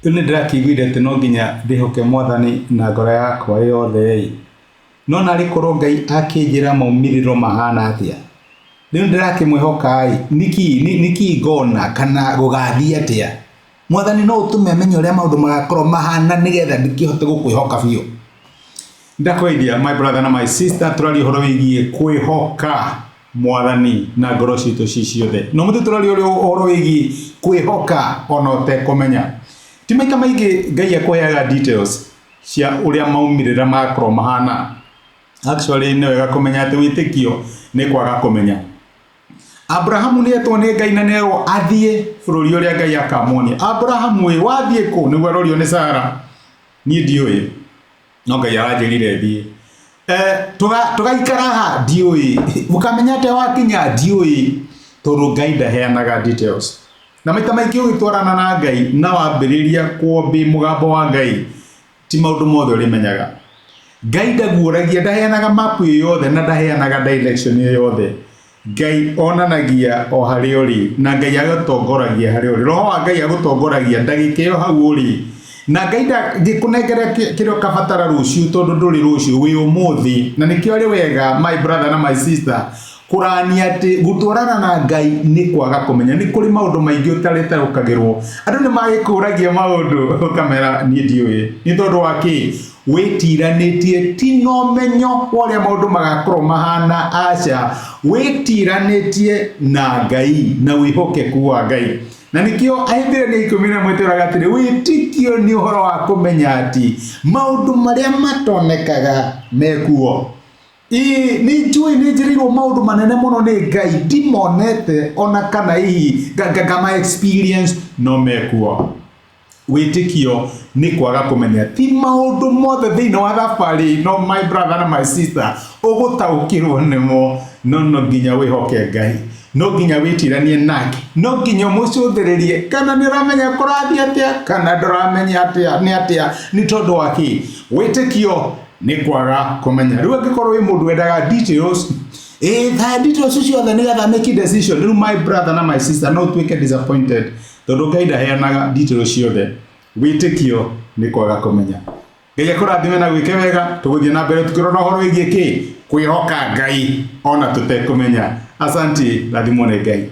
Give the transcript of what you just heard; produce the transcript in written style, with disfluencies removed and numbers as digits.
Rĩu nĩ ndĩrakĩiguire atĩ no nginya ndĩhoke Mwathani na ngoro yakwa yothe-ĩ, no narĩ korwo Ngai akĩnjĩra maumĩrĩro mahana atĩa? Rĩu nĩ ndĩrakĩmwĩhoka-ĩ, nĩkĩ nĩkĩ ngona kana gũgathiĩ atĩa? Mwathani no ũtũme menye ũrĩa maũndũ magakorwo mahana nĩgetha ndĩkĩhote gũkwĩhoka biũ. Ndakũgeithia my brother na my sister, tũraria ũhoro wĩgiĩ kwĩhoka Mwathani na ngoro citũ ci ciothe. Na ũmũthĩ tũraria ũhoro wĩgiĩ kwĩhoka ona ũtekũmenya. Ti maita maingĩ Ngai akũheaga details cia ũrĩa maumĩrĩra magakorwo mahana. Actually nĩ wega kũmenya atĩ wĩtĩkio nĩ kwaga kũmenya. Abrahamu nĩ etwo nĩ Ngai na nĩerwo athiĩ bũrũri ũrĩa Ngai akamuonia. Abrahamu ĩ, wathiĩ kũ? Nĩguo arorio nĩ Sara. Niĩ ndiũĩ. No Ngai aranjĩrire thiĩ. Tũgaikara ha? Ndiũĩ. Ũkamenya atĩa wakinya? Ndiũĩ. Tondũ Ngai ndaheanaga details. Na maita maingĩ ũgĩtwarana na Ngai na wambĩrĩria kũobey mũgambo wa Ngai, ti maũndũ mothe ũrĩmenyaga. Ngai ndaguũragia, ndaheanaga map ĩyo yothe na ndaheanaga direction ĩyo yothe. Ngai onanagia o harĩa ũrĩ na Ngai agũtongoragia harĩa ũrĩ. Roho wa Ngai agũtongoragia ndagĩka ĩyo hau ũrĩ. Na Ngai ndangĩkũnengera kĩrĩa ũkabatara rũciũ tondũ ndũrĩ rũciũ, wĩ ũmũthĩ. Na nĩkĩo arĩ wega my brother na my sister kũrania atĩ gũtwarana na Ngai nĩ kwaga kũmenya. Nĩ kũrĩ maũndũ maingĩ ũtarĩtaũkagĩrwo. Andũ nĩ magĩkũragia maũndũ ũkamera niĩ ndiũĩ. Nĩ tondũ wa kĩ? Wĩtiranĩtie ti na ũmenyo wa ũrĩa maũndũ magakorwo mahana, aca, wĩtiranĩtie na Ngai na wĩhokeku wa Ngai. Na nĩkĩo Ahibirania 11 ĩtwĩraga atĩrĩ, wĩtĩkio nĩ ũhoro wa kũmenya atĩ maũndũ marĩa matonekaga mekuo. Ĩĩ, nĩ njũĩ nĩ njĩrĩirwo maũndũ manene mũno nĩ Ngai ndimonete ona kana hihi ngama experience no mekuo. Wĩtĩkio nĩ kwaga kũmenya ti maũndũ mothe thĩinĩ wa thabarĩ no my brother na my sister ũgũtaũkĩrwo nĩmo, no no nginya wĩhoke Ngai, no nginya wĩtiranie nake, no nginya ũmũcũthĩrĩrie kana nĩ ũramenya kũrathiĩ atĩa kana ndũramenya atĩa nĩ atĩa. Nĩ tondũ wa kĩ? Wĩtĩkio nĩ kwaga kũmenya. Rĩu angĩkorwo wĩ mũndũ wendaga details, ĩĩ tha details ciothe nĩgetha make decision, rĩu my brother na my sister no ũtuĩke disappointed tondũ Ngai ndaheanaga details ciothe. Wĩtĩkio nĩ kwaga kũmenya. Ngai akũrathime na gwĩke wega. Tũgũthiĩ na mbere tukĩrora ũhoro wĩgiĩ kĩ? Kwĩhoka Ngai ona tũtekũmenya. Asanti, rathimwo nĩ Ngai.